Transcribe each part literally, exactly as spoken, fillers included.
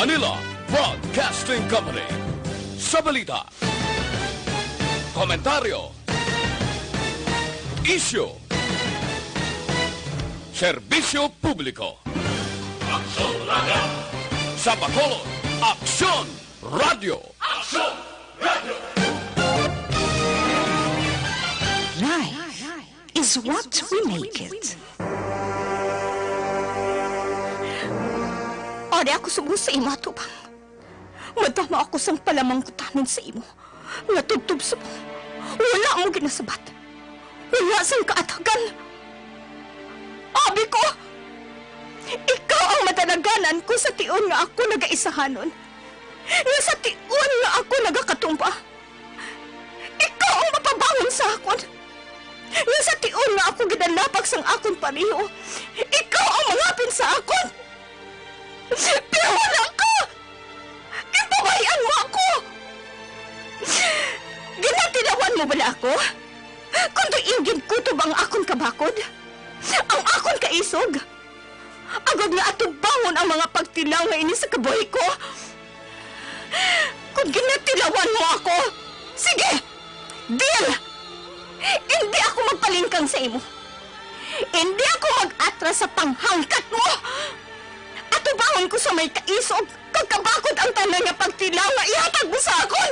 Manila Broadcasting Company. Sa balita, komentaryo, isyu, serbisyo publiko. Aksyon Radio! Sa Bacolod, Aksyon Radio! Aksyon Radio! Life is what we make it. Ari ako subong sa imo atubang. Madama ako sang palamangkutanon sa imo nga tubtob subong. Wala mo ginasabat. Wala sang kaatagan. Abi ko, ikaw ang madalaganan ko sa tion nga ako nagaisahanon, nga sa tion nga ako nagakatumba. Ikaw ang mapabangon sa akon, nga sa tion nga ako ginalapak sang akon pareho, ikaw ang mangapin sa akon. Pero wala ka! Ginpabay-an mo ako! Ginatilawan mo bala ako? Kon diin ginkutob ang akon kabakod, ang akon kaisog, agod nga atubangon ang mga pagtilaw nga ini sa kabuhi ko? Kon ginatilawan mo ako, sige! Deal! Indi ako magpalingkang sa imo. Indi ako mag-atras sa panghangkat mo. Atubangon ko sa may kaisog kag kabakod ang tanan nga pagtilaw nga ihatag mo sa akon.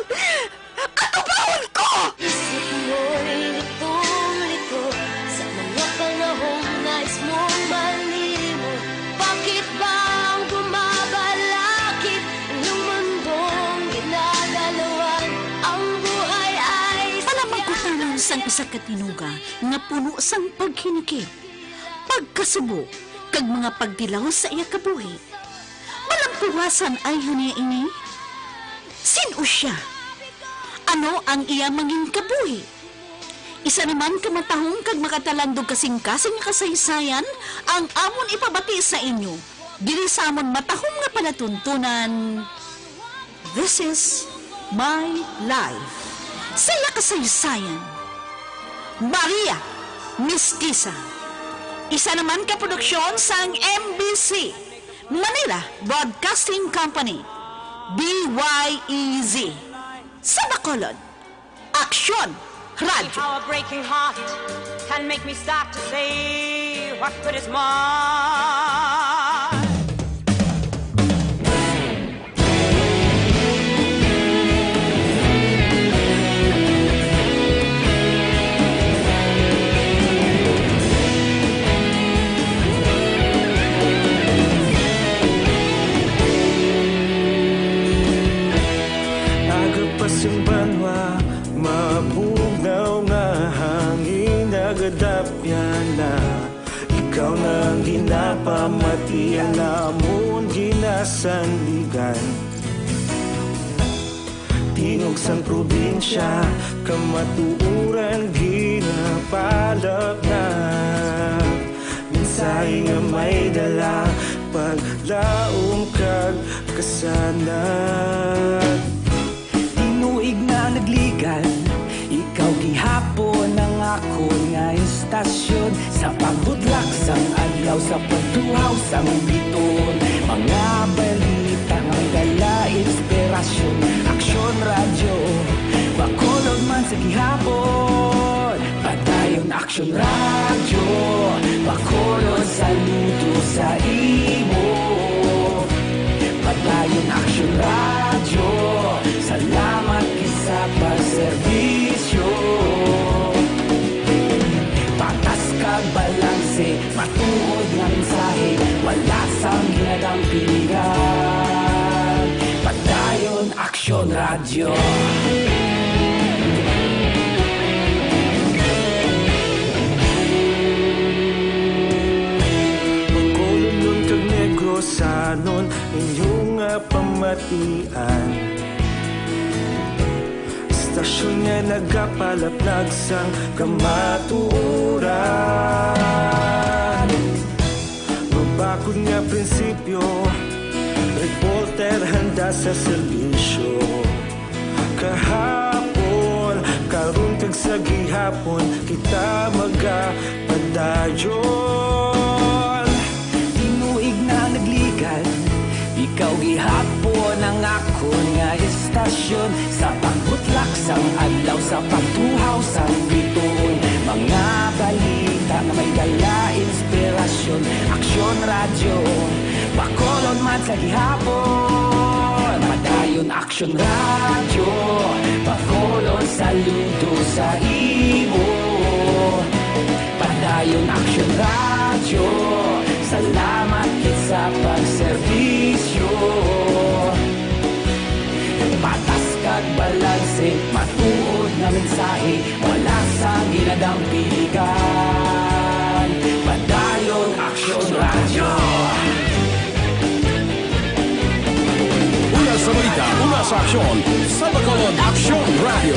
Atubangon ko! Isip mo'y litong-lito sa mga panahong nais mong malimot. Bakit ba ang bumabalakid ang iyong mundong ginagalawan? Ang buhay ay Palamangkutanon sang isa ka tinuga nga puno sang paghinikip, pagkasubo, kag mga pagtilaw sa iya kabuhi. Malampuwasan ay niya ini? Sin-o sia? Ano ang iya mangin kabuhi? Isa naman ka matahom kag makatalandog kasing-kasing nga kasaysayan ang amon ipabati sa inyo diri sa amon matahom nga palatuntunan. This is my life. Sa iya kasaysayan, Maria Mestiza. Isa naman ka produksyon sang M B C, Manila Broadcasting Company, D Y E Z. Sa Bacolod, Aksyon Radyo. How a breaking heart can make me start to say, what good is mine? Aga pa sing banwa, mabugnaw nga hangin nagadapyan na. Ikaw na ang ginapamatian namon ginasandigan. Tingog sang probinsya, kamatuoran ginapalapnag. Mensahe nga may dala, paglaom kag kasanag. Tinuig na nagligan, ikaw gihapon ang akon nga istasyon. Sa pagbudlak sang adlaw, sa pagtuhaw sang biton, mga balita nga dala inspirasyon. Aksyon Radyo, Bacolod man sa gihapon. Padayon Aksyon Radyo, Bacolod, saludo sa imo. Padayon Aksyon Radyo, salamat gid sa pagserbisyo. Patas kag balanse, matuod nga mensahe, wala sang ginadampingan. Padayon Aksyon Radyo. Bacolodnon kag Negrosanon, inyo nga pamatian. Istasyon nga nagapalapnag sang kamatuoran. Mabakod nga prinsipyo, reporter handa sa serbisyo. Kahapon, karon kag sa gihapon, kita magapadayon. Tinuig na nagligan, Ikaw gihapon ang akon nga istasyon, sa pagbutlak sang adlaw, sa pagtuhaw sang bituon. Mga balita nga may dala inspirasyon. Aksyon Radyo, Bacolod man sa gihapon. Padayon Aksyon Radyo, Bacolod, saludo sa imo. Padayon Aksyon Radyo, salamat gid sa pagserbisyo. Patas kag balanse, matuod nga mensahe, wala sang ginadampigan. Padayon Aksyon Radyo. Una sa balita, una sa aksyon, sa Bacolod Aksyon Radyo.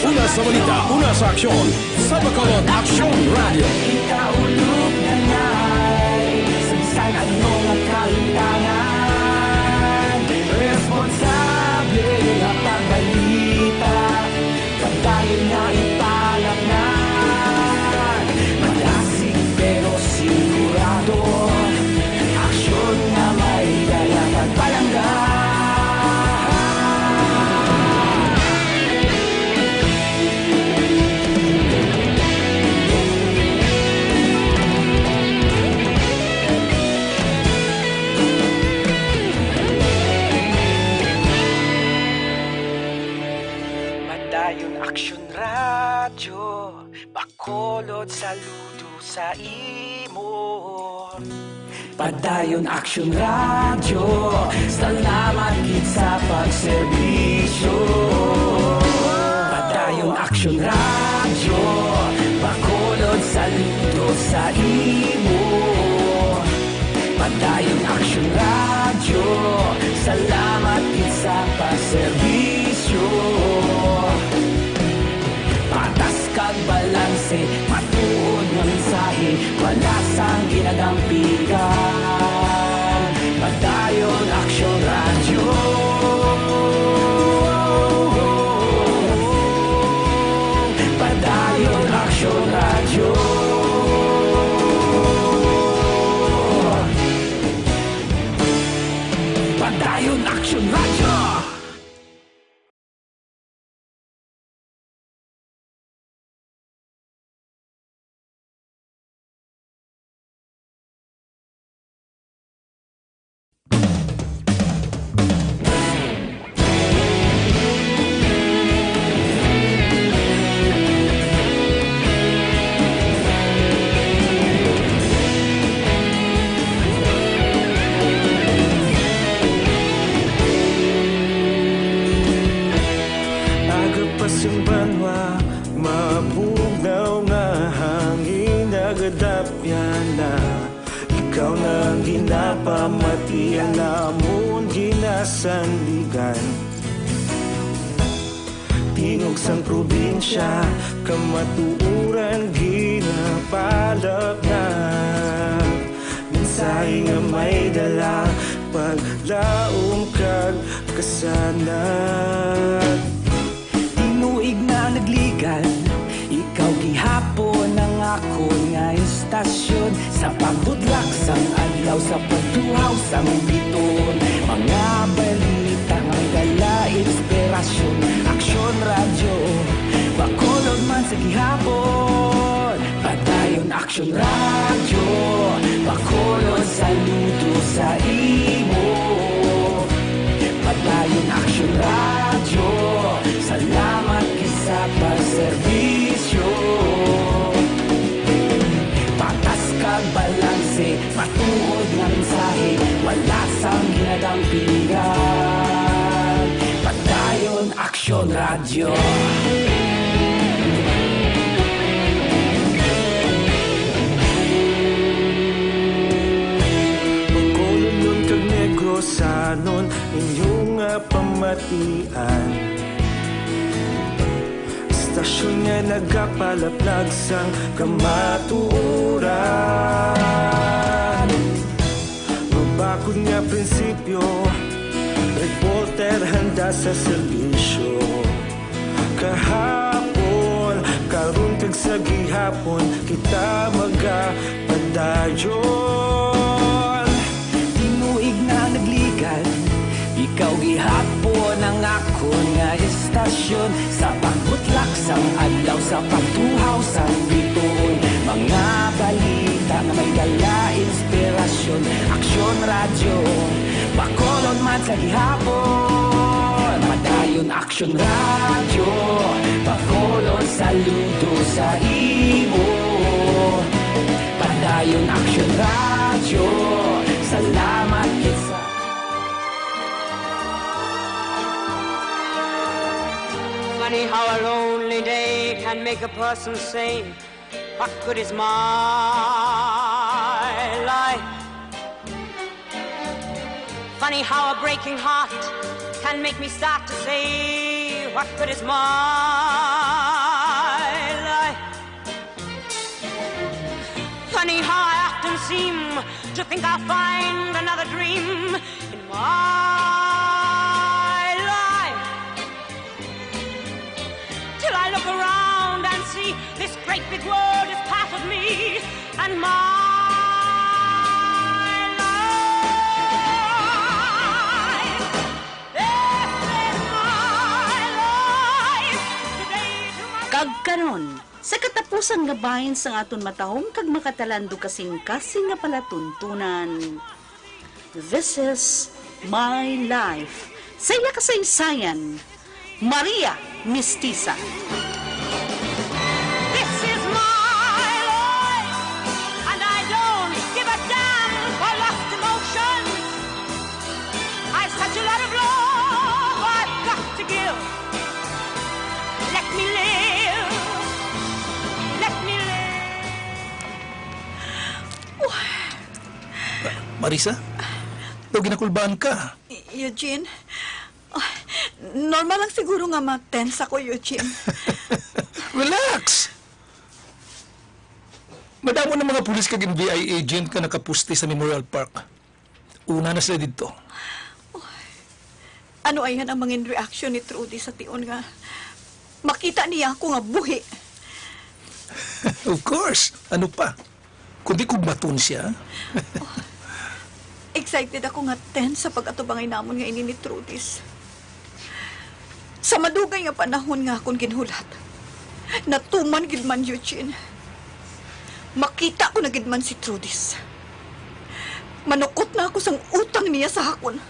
Una sa balita, una sa aksyon, sa Bacolod Aksyon Radyo. Ikaulog na ngay, sa bisan ano nga kahitangan, responsable nga pagbalita. Padayon nga ipalaknag, madasig pero sigurado. Aksyon nga may dala kag palangga. Padayon Aksyon Radyo, Bacolod, saludo sa imo. Padayon Aksyon Radyo, salamat gid sa pagserbisyo. Padayon Aksyon Radyo, Bacolod, saludo sa imo. Padayon Aksyon Radyo, salamat gid sa pagserbisyo. Patas kag balanse, matuod nga mensahe, wala sang ginadampigan. Padayon Aksyon Radyo. Padayon Aksyon Radyo. Padayon Aksyon Radyo. Aga pa sing banwa, mabugnaw nga hangin nagadapyan na. Ikaw na ang ginapamatian namon ginasandigan. Tingog sang probinsya, kamatuoran ginapalaknag. Mensahe nga may dala, paglaom kag kasanag. Tinuig na nagligan, ikaw gihapon ang akon nga istasyon. Sa pagbutlak sang adlaw, sa pagtuhaw sang bituon, mga balita nga may dala inspirasyon. Aksyon Radyo, Bacolod man sa gihapon. Padayon Aksyon Radyo, Bacolod, saludo sa imo. Padayon Aksyon Radyo, salamat gid sa pagserbisyo. Patas kag balanse, matuod nga mensahe, wala sang ginadampigan. Padayon Aksyon Radyo. Bacolodnon kag Negrosanon, inyo nga pamatian. Istasyon nga nagapalaplag sang kamatuoran. Mabakod nga prinsipyo, reporter handa sa serbisyo. Kahapon, karon, kag sa Gihapon kita magapadayon. Tinuig na nagligad, ikaw gihapon ang akon nga estasyon. Sa pagbutlak sang adlaw, sa pagtuhaw sang bituon, mga balita nga may dala inspirasyon. Aksyon Radyo, Bacolod man sa gihapon. Padayon Aksyon Radyo, Bacolod, saludo sa imo. Padayon Aksyon Radyo, salamat gid sa Funny how a lonely day can make a person say, "What good is my life?" Funny how a breaking heart can make me start to say, "What good is my life?" Funny how I often seem to think I'll find another dream in my life. Till I look around and see this great big world is part of me and my life. This is my life. Today, tomorrow. Kag karon, sa katapusan nga bahin sang aton matahom kag makatalandong kasing-kasing nga palatuntunan. This is my life. Sa iya kasaysayan, Maria Mestiza. This is my life, and I don't give a damn for lost emotions. I've such a lot of love I've got to give. Let me live. Let me live. Marisa? Daw ginakulbaan ka. Eugene, ah, normal lang siguro nga ma-tense ako, Eugene. Relax! Madamo na mga pulis kag N B I agent nga nakapuste sa Memorial Park. Una na sila didto. Ano ayhan ang mangin reaksyon ni Trudy sa tion nga makita niya ako nga buhi? Of course. Ano pa? Kundi kugmaton siya. Excited ako nga tense sa pag-atubangay namon nga ini ni Trudis. Sa madugay nga panahon nga akon ginhulat, natuman gid man, Eugene. Makita ko na gid man si Trudis. Manukot na ako sang utang niya sa akon.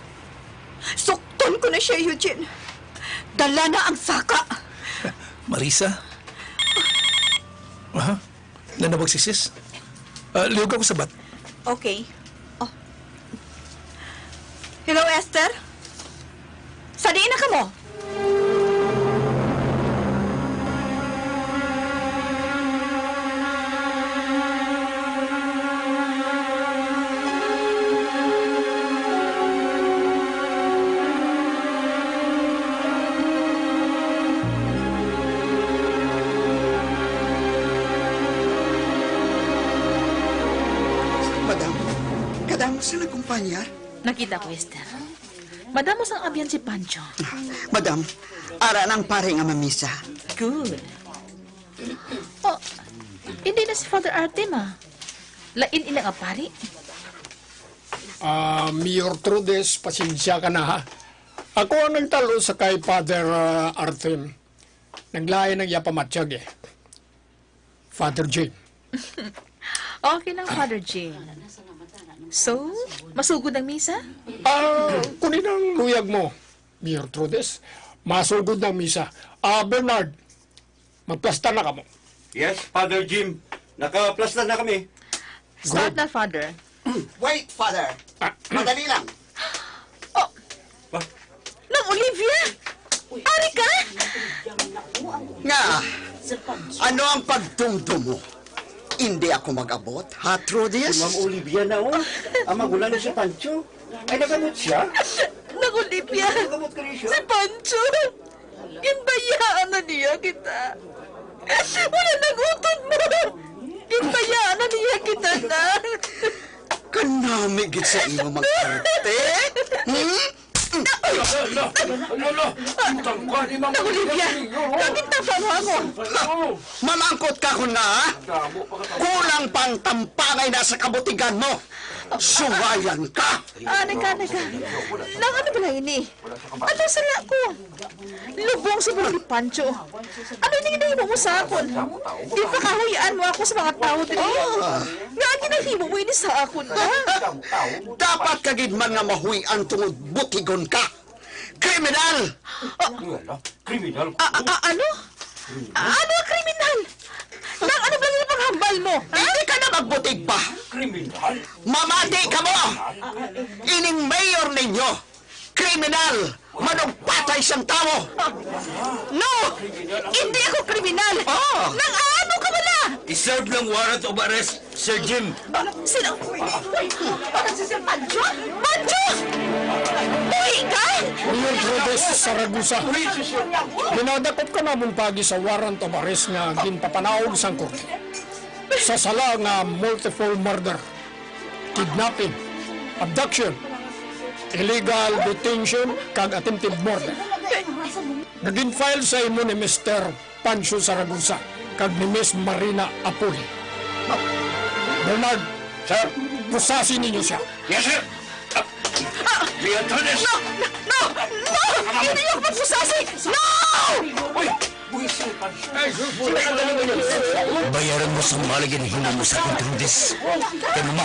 Sukton ko na siya, Eugene. Dala na ang saka. Marisa? Aha. Nanawag si sis. Ah, lihog ako sa bat. Okay. Oh. Hello, Esther? Sa diin na kamo? Madam, kadamo sa nagkumpanya? Nakita ko, Esther. Madamo sang abyan si Pancho. Madam, ara na ang pari nga mamisa. Good. Oh, hindi na si Father Artem, ah. Lain ina nga pari. Ah, Mayor Trudis, pasensya ka na, ha. Ako ang nagtalo sa kay Father, ah, Artem. Naglain ang iya pamatyag, eh. Father Jim. Okay lang, Father Jim. So, masugod ang misa? Ah, kunin ang luyag mo, Mayor Trudis. Masugod ang misa. Ah, Bernard, magplasta na kamo. Yes, Father Jim. Nakaplastar na kami. Start Good. na, Father. Wait, Father. Ah. Madali lang. Oh. Ba? Nang Olivia! Ari ka? Nga, ano ang pagtumdom mo? Hindi ako mag-abot, ha, Si Trudis? Ma'am Olivia na, oh. Ang magulang ni si Pancho. Ay, nag-abot siya? Nang Olivia! Nag-abot ka rin siya? Si Pancho! Ginbayaan na niya kita. Wala nang utod mo. Ginbayaan na niya kita, na. Kanami gid sa imo mag-arte? Hmm? Ala, ala, ala, ala. Utang ka ni Ma'am Olivia. Olivia. Bakit tapa mo ako? Mamangkot ka kon na, ha? Kulang pang tampangay na sa kabutigan mo. Suwayan ka. Ani ka, ani ka. Nang ano bala ini? Ano sala ko? Lubong sa buhay ni Pancho. Ano ini nga nahimo mo sa akon? Ginpakahuy-an mo ako sa mga tawo diri. Ah. Nga ang ginahimo mo ini sa akon, ha? Dapat ka gid man nga mahuy-an tungod butigon ka. Kriminal! Ah. Ano? Kriminal? Ah, ah, ah, ano? Ano ang kriminal? Nang ano ba ang panghambal mo? Hindi ka na magbutig pa! Kriminal? Mamati ka mo! Ining mayor ninyo, kriminal! Manugpatay sang tawo! No! Hindi ako kriminal! Ah! Nang ano ka bala? I-serve ng warrant of arrest, Sir Jim. Sino? Parang si Sir Pancho? Pancho! Buhi ka? Mayor Trudis Saragosa, ginadakop ka namon paagi sa warrant of arrest nga ginpapanaog sang korte sa sala nga multiple murder, kidnapping, abduction, illegal detention, kag attempted murder nga gin-file sa imo ni Mister Pancho Saragosa kag ni Miss Marina Apuli. Bernard, sir, pusasi ninyo siya. Yes, sir. Ah! Leon Trudis! No! No! No! Hindi niyo pagpusasi! No! Uy! Bayaran mo sa mga ginhimo mo sa akon, Trudis. Kay mama,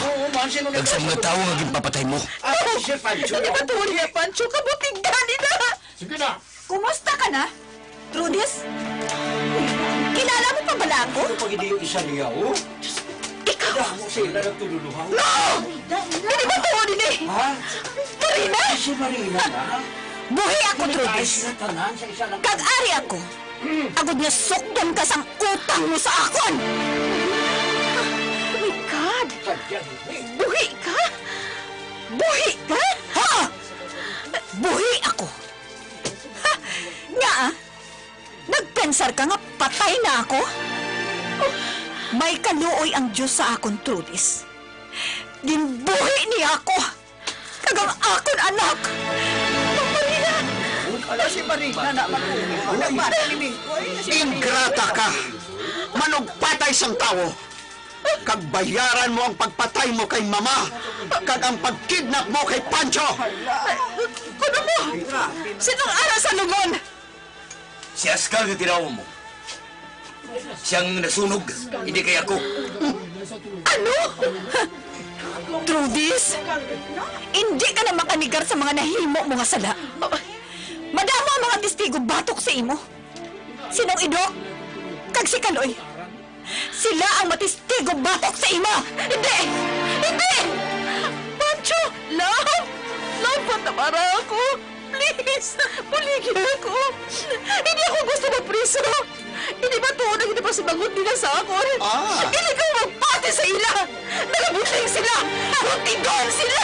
kag sa mga tawo nga ginpapatay mo. Hindi ba tuod niya, Pancho? Kabutigan nila! Sige na! Kumusta ka na, Trudis? Kilala mo pa bala ako? Ano pag hindi yung isa niya, oh? Ikaw? Damo sa ila nagtululuhaw. No! Hindi ba tuod ini? Ha? Marina? Si Marina na. Buhi ako, Trudis. Tanan sa isa lang. Kag ari ako. Agod nga sukton ka sang utang mo sa akon. Oh my God! Sadya, eh. Buhi ka? Buhi ka? Ha? Buhi ako. Ha? Nga, ah? Nagpensar ka nga patay na ako? May kaluoy ang Dios sa akon, Trudis. Ginbuhi niya ako, kag ang akon anak. Marina! Ala, si Marina na, Marina. Nagmata ni Mingkoy. Ingrata ka! Manugpatay sang tawo! Kag bayaran mo ang pagpatay mo kay Mama, kag ang pagkidnap mo kay Pancho! Kuno mo! Sinong ara sa lungon? Si Ascal nga tinawo mo. Siyang nasunog, hindi kay ako. Ano? Trudis, hindi ka na makanegar sa mga nahimo mo nga sala. Madamo ang mga testigo batok sa imo. Sinong Idok? Kag si Kaloy? Sila ang matistigo batok sa imo! Hindi! Hindi! Pancho! Love! Love, patabara ako! Please! Buligi ako! Hindi ako gusto mapriso! Hindi ba tuod ang ginapasimangot nila sa akon? Ah! Hindi ka magpati sa ila! Nalabuting sila! Butigon sila!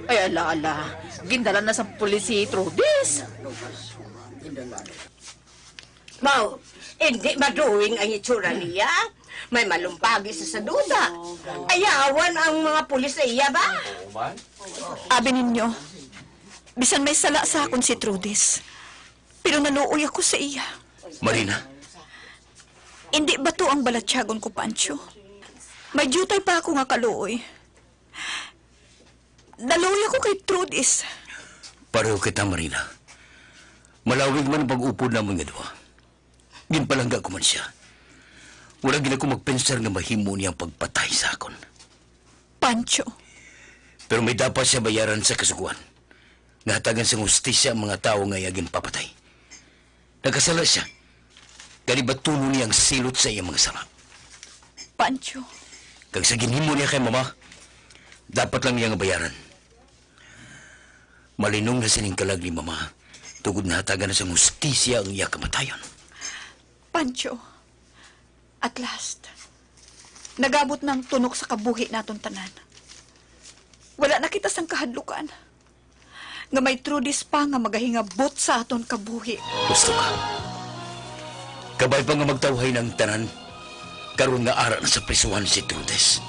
Ay, ala, ala. Gindala na sa pulis si Trudis. Mao, hindi maduwing ang itsura niya. May malumpagi sa saduda. Ayawan ang mga pulis sa iya ba? Abi ninyo, bisan may sala sa akon si Trudis, pero naluoy ako sa iya. Marina? Indi bato ang balatyagon ko, Pancho. May diutay pa ako nga kaluoy. Naluoy ako kay Trudis. Pareho kita, Marina. Malawig man ang pag-upod namon nga duha. Ginpalangga ko man sia. Wala gid ako magpensar nga mahimo niya ang pagpatay sa akon. Pancho. Pero may dapat siya bayaran sa Kasugoan, nga hatagan sang hustisya ang mga tawo nga iya ginpapatay. Nagkasala sia. Gani batunon niya ang silot sa iyang mga sala. Pancho. Kag sa ginhimo niya kay Mama, dapat lang niya nga bayaran. Malinong na sining kalag ni Mama, tungod nahatagan na sang hustisya ang iya kamatayon. Pancho, at last, Nagabot na ang tunok sa kabuhi naton tanan. Wala na kita sang kahadlukan nga may Trudeau pa nga magahingabot sa aton kabuhi. Gusto ka? Kabay pa nga magtawhay na ang tanan, karon nga ara na sa prisuhan si Trudeau.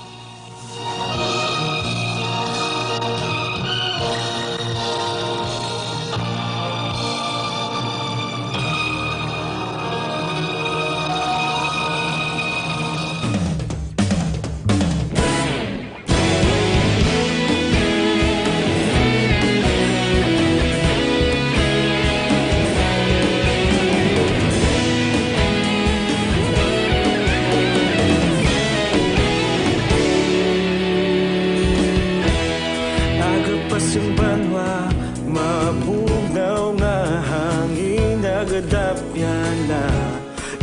Agapas ang banwa, mabugnaw nga hangin, nagadapyan na.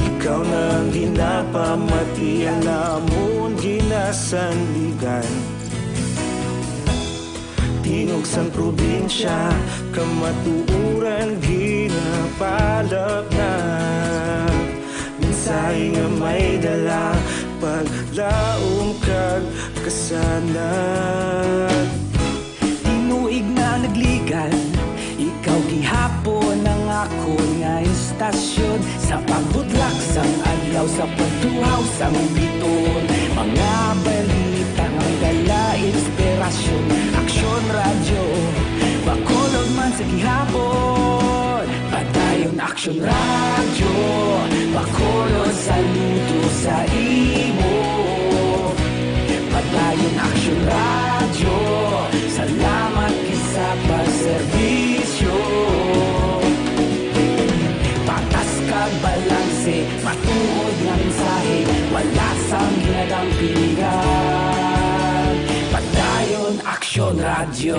Ikaw na ang ginapamati, alamon ginasandigan. Tingog sang probinsya, kamatuoran ginapalapnag. Mensahe nga may dala, paglaom kag kasanag. Tinuig na nagligan, ikaw gihapon ang akon nga istasyon. Sa pagbutlak sang adlaw, sa pagtuhaw sang bituon, mga balita nga may dala inspirasyon. Aksyon Radyo, Bacolod man sa gihapon. Padayon Aksyon Radyo, Bacolod, saludo sa imo. Padayon Aksyon Radyo, salamat gid sa pagserbisyo. Patas kag balanse, matuod nga mensahe, wala sang ginadampingan. Padayon Aksyon Radyo.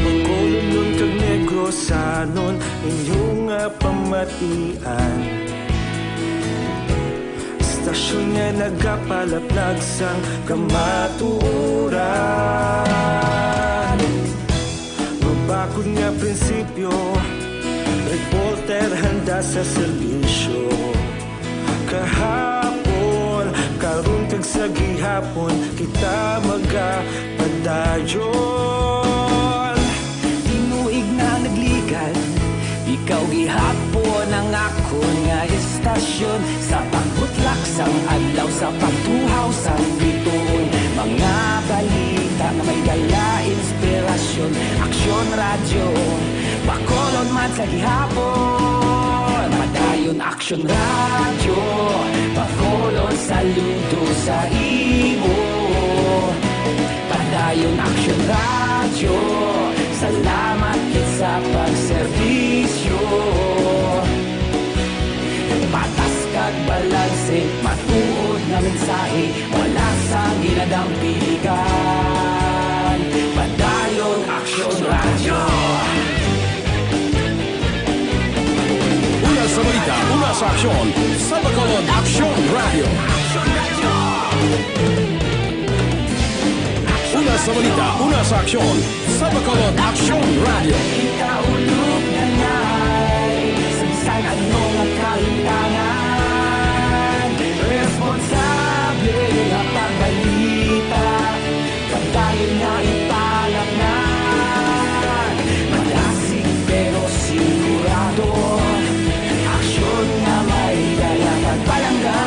Bacolodnon kag Negrosanon, inyo nga pamatian. Istasyon nga nagapalapnag sang kamatuoran. Mabakod nga prinsipyo, reporter handa sa serbisyo. Kahapon, karon kag sa gihapon, kita magapadayon. Tinuig na nagligan, ikaw gihapon ang akon nga istasyon. Sa pagbutlak sang adlaw, sa pagtuhaw sang bituon, mga balita nga may dala inspirasyon. Aksyon Radyo, Bacolod man sa gihapon. Padayon Aksyon Radyo, Bacolod, saludo sa imo. Padayon Aksyon Radyo, salamat gid sa pagserbisyo. Patas kag balanse, matuod nga mensahe, wala sang ginadampingan. Padayon Aksyon Radyo. Una sa balita, una sa aksyon, sa Bacolod Aksyon Radyo. Una sa balita, una sa aksyon, sa Bacolod Aksyon Radyo. Ikaulog na ngay, sa bisan ano nga kahitangan, responsable nga pagbalita. Padayon nga ipalapngan, malasig pero sigurado. Aksyon nga may dala kag palangga.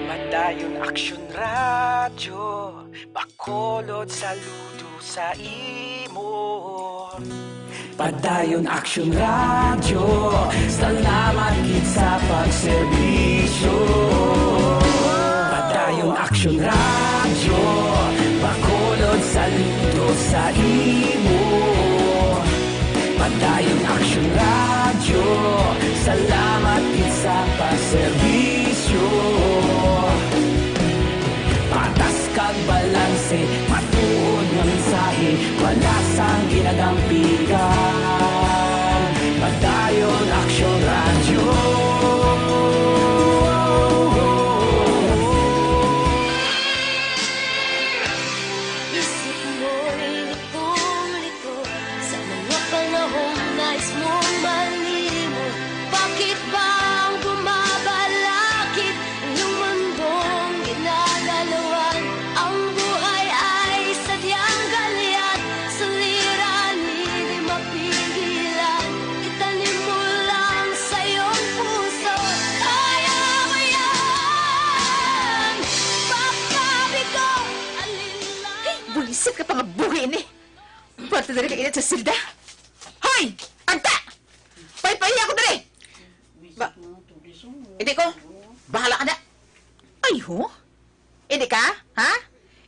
Padayon Aksyon Radyo, Bacolod, saludo sa imo. Padayon Aksyon Radyo, salamat gid sa pagserbisyo. Padayon Aksyon Radyo, Bacolod, saludo sa imo. Padayon Aksyon Radyo, salamat gid sa pagserbisyo. Patas kag balanse, matuod nga mensahe, Wala sang ginadampigan. Padayon, Aksyon Radyo. Isip mo'y litong-lito sa mga panahong nais mong malimot. Bakit ba ang bumabalakid ang iyong mundong ginagalawan? Ang buhay ay sadyang galyat, suliranin, di mapigilan. Itanim mo lang sa iyong puso. Kaya mo yan! Papabigo, alinlang Hey, buwisit ka pa nga buhi ni! Parte na rin ka init sa silda! Hoy! Agta! Paypay ako dali! Ba, hindi ko. Bahala ka na. Ay, ho? Hindi ka? Ha?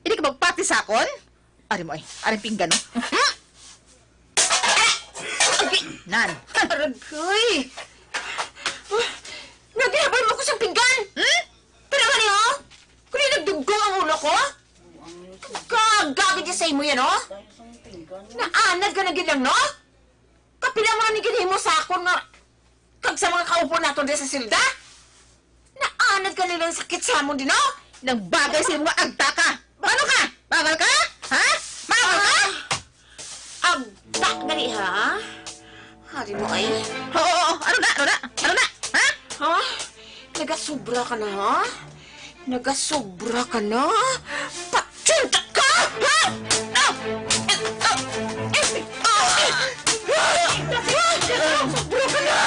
Hindi ka magpati sa akon? Ari mo, ay. Ari ang pinggan, no? Hmm? Ari! Nan. Aragay! Naghihabol mo ko sa pinggan! Hmm? Tara nga niyo! Kung nagdugong ang ulo ko? Kagagid sa imo yan, oh! Naanad ka na gid lang, no? Kapila man ni ginhimo sa akon nga kag sa mga kaupo naton diri sa silda? Naanad ka nilang sakit sa amon din, oh! Nang bagay sa imo nga agta ka! Ano ka? Bangal ka? Ha? Bangal ka? Agta gani, ha? Hari mo ay? Oo, oo. Ano na? Ano na? Ano na? Ha? Ha? Nagasubra ka na, ha? Nagasubra ka na? Patsinta ka, ha? Ah! Ah! Ah! Ah! Sobra ka na!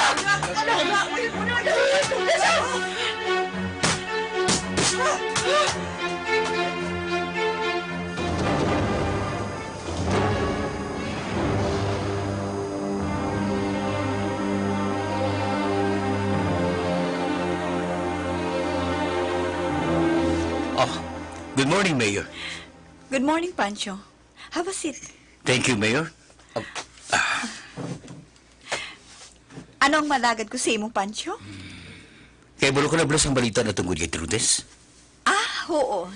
Oh, good morning, Mayor. Good morning, Pancho. Have a seat. Thank you, Mayor. Oh, ah. Ano ang malagad ko sa imo, Pancho? Kay balo ko na bala sang balita na tungod kay Trudes? Ah, oo.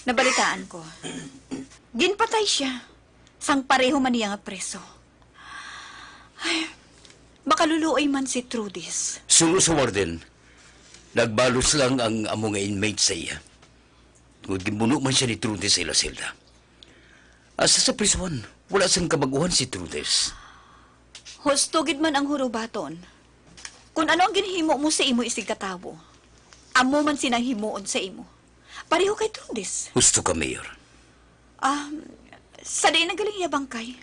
Nabalitaan ko. Ginpatay siya. Sang pareho man niya nga preso. Ay, makaluluoy man si Trudis. Suno sa warden, nagbalos lang ang amo nga inmate sa iya. Tungod ginbuno man siya ni Trudis sa ila selda. Asa sa prisuhan, wala sang kabag-uhan si Trudis. Husto gid man ang hurubaton. Kun ano ang ginhimo mo sa imo isigkatawo, amo man sina himuon sa imo. Pareho kay Trudis. Husto ka, Mayor. Ah, sa diin nanggaling iya bangkay?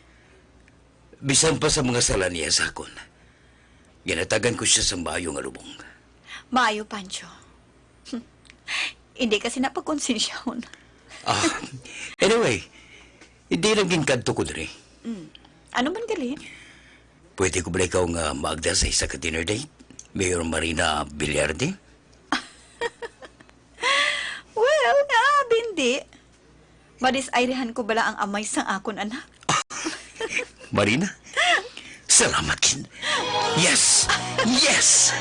Bisan pa sa mga sala niya sa akon, ginhatagan ko siya sang maayo nga lubong. Maayo, Pancho. Hindi ka sina pagkonsensyahon. Ah, anyway, hindi lang ginkadto ko diri. Mm. Ano man gali? Pwede ko bala ikaw nga maagda sa isa ka dinner date, Mayor Marina Villarde? Well, nga, bindi. Madisayrehan ko bala ang amay sang akon anak? Marina, salamat gid. Yes! Yes!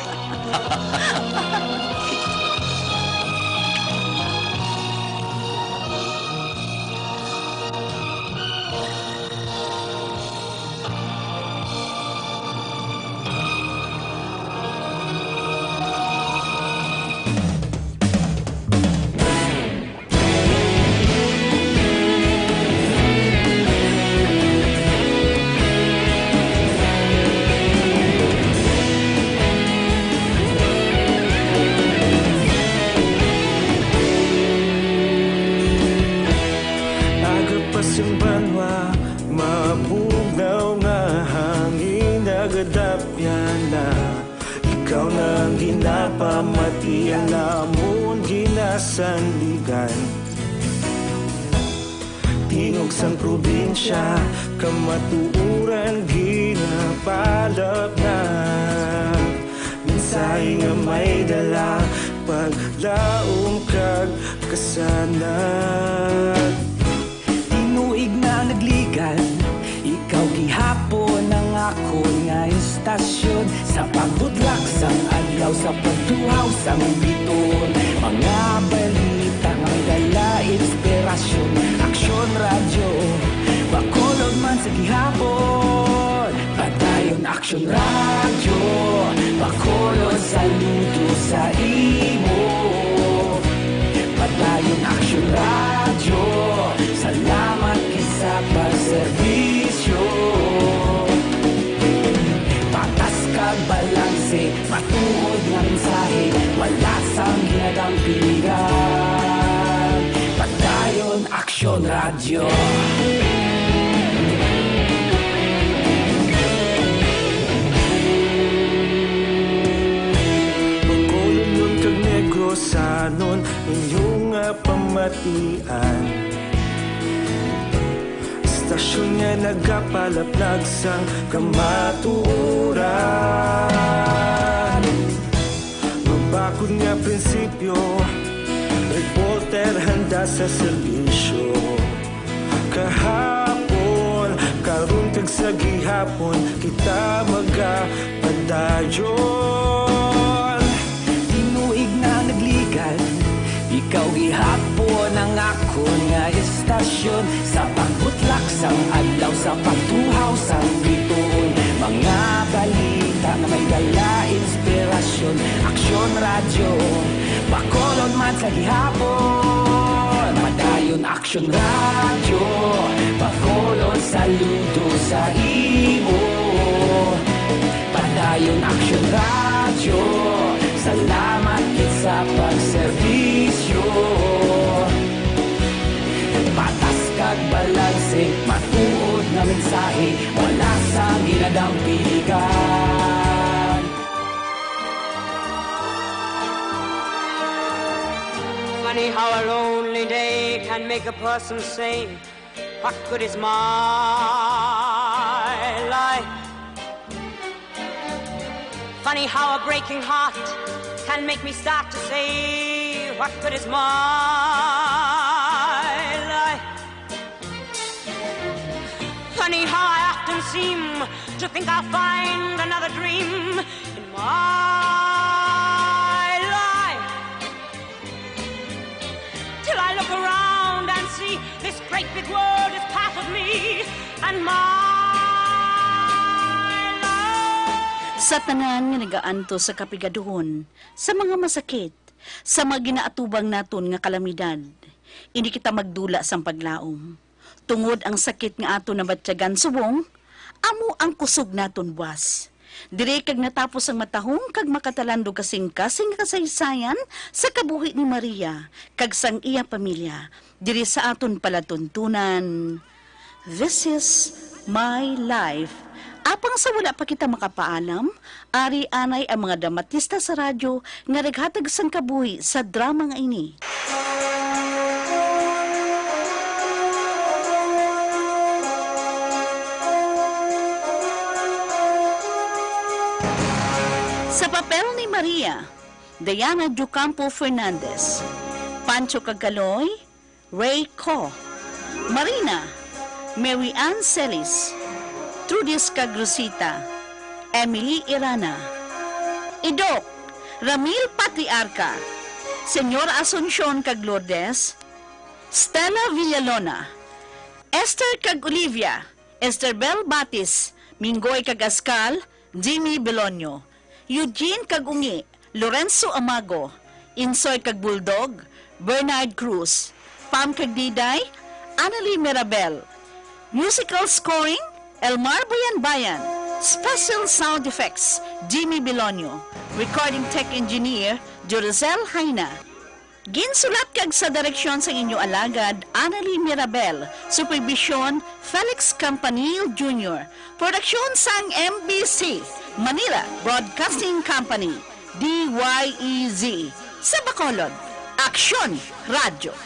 Aga pa sing banwa, mabugnaw nga hangin nagadapyan na. Ikaw na ang ginapamati, ang amon ginasandigan. Tingog sang probinsya, kamatuoran ginapalapnag. Mensahe nga may dala, paglaom kag kasanag. Tinuig na ang nagligan, ikaw gihapon ang akon nga istasyon. Sa pagbutlak sang adlaw, sa pagtuhaw sang biton, mga balita nga may dala inspirasyon. Aksyon Radyo, bak-, Action Radio, Bacolod, saludo sa imo. Padayon Action Radio, salamat gid sa pagserbisyo. Patas kag balanse, matuod nga mensahe, wala sang ginadampigan. Padayon Action Radio. Bacolodnon kag Negrosanon, inyo nga pamatian. Estasyon nga nagapalaplag sang kamatuoran. Mabakod nga prinsipyo, reporter handa sa serbisyo. Kahapon, karon kag sa gihapon, kita magapadayon. Tinuig na nagligad, ikaw gihapon ang akon nga estasyon. Sa pagbutlak sang adlaw, sa pagtuhaw sang bituon, mga balita nga may dala inspirasyon. Action Radio, Bacolod man sa gihapon. Padayon Action Radio, Bacolod, saludo sa imo. Padayon Action Radio, salamat gid sa pagserbisyo. Patas kag balanse, matuod nga mensahe, wala sang ginadampigan. Funny how a lonely day can make a person say, "What good is my life?" Funny how a breaking heart can make me start to say, "What good is my life?" Funny how I often seem to think I'll find another dream in my life. Till I look around and see this great big world is part of me and my life. Sa tanan nga nagaantos sa kapigaduhon, sa mga masakit, sa mga ginaatubang naton nga kalamidad, indi kita magdula sang paglaom. Tungod ang sakit nga aton nabatyagan subong, amo ang kusog naton buas. Diri kag natapos ang matahom kag makatalandog kasing-kasing nga kasaysayan sa kabuhi ni Maria kag sang iya pamilya diri sa aton palatuntunan. This is my life. Apang sa wala pa kita makapaalam, ari anay ang mga dramatista sa radyo nga naghatag sang kabuhi sa drama nga ini. Sa papel ni Maria, Diana Docampo Fernandez, Pancho Cagaloy, Ray Co, Marina, Mary Ann Celis, Trudis kag Rosita, Emily Irana, Idok, Ramil Patriarca, Señor Asuncion kag Lourdes, Stella Villalona, Esther kag Olivia, Esther Bel Batis, Minggoy kag Askal, Jimmy Belonio, Eugene kag Ungi, Lorenzo Amago, Insoy kag Bulldog, Bernard Cruz, Pam kag Diday, Annalie Mirabel. Musical scoring, Elmar Bayanbayan. Special sound effects, Jimmy Belonio. Recording tech engineer, Duracel Jaina. Ginsulat kag sa direksyon sang inyo alagad, Annalie Mirabel. Supervision, Felix Campanil Junior. Produksyon sang M B C, Manila Broadcasting Company, D Y E Z, sa Bacolod, Aksyon Radyo.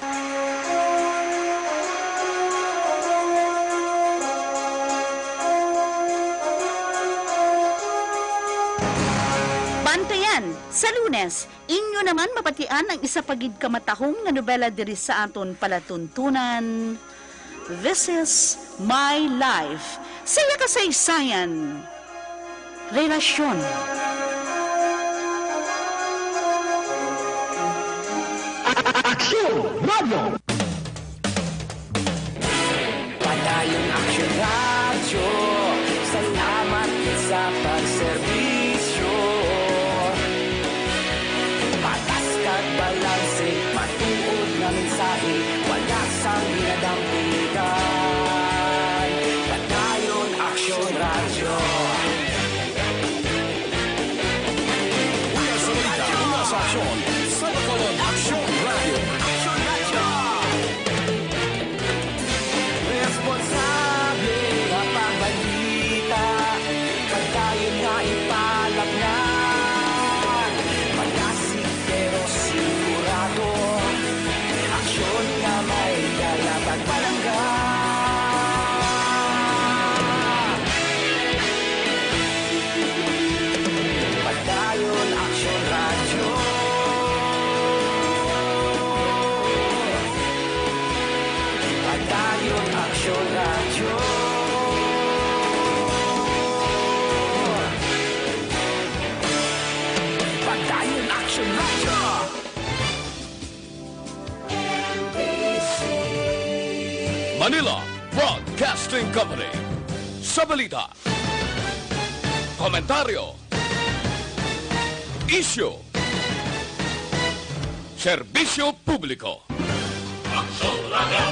Bantayan, sa Lunes, inyo naman mabatian ang isa pa gid ka matahom nga nobela diri sa aton palatuntunan. This is My Life. Sa iya kasaysayan, relasyon. Aksyon Radio. Padayon Aksyon Radio. Salamat sa Una sa balita, una sa aksyon, sa Bacolod Aksyon Radio. Aksyon Radio! Responsable nga pagbalita, pagdayon nga ipalapngan. Malasig pero sigurado, aksyon nga may dala pagpalangga. Padayon Aksyon Radyo. Padayon Aksyon Radyo. Padayon Aksyon Radyo. Manila Broadcasting Company. Sa balita, komentaryo, isyu, serbisyo publiko. Aksyon Radio.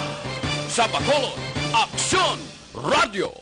Sa Bacolod, Aksyon Radio.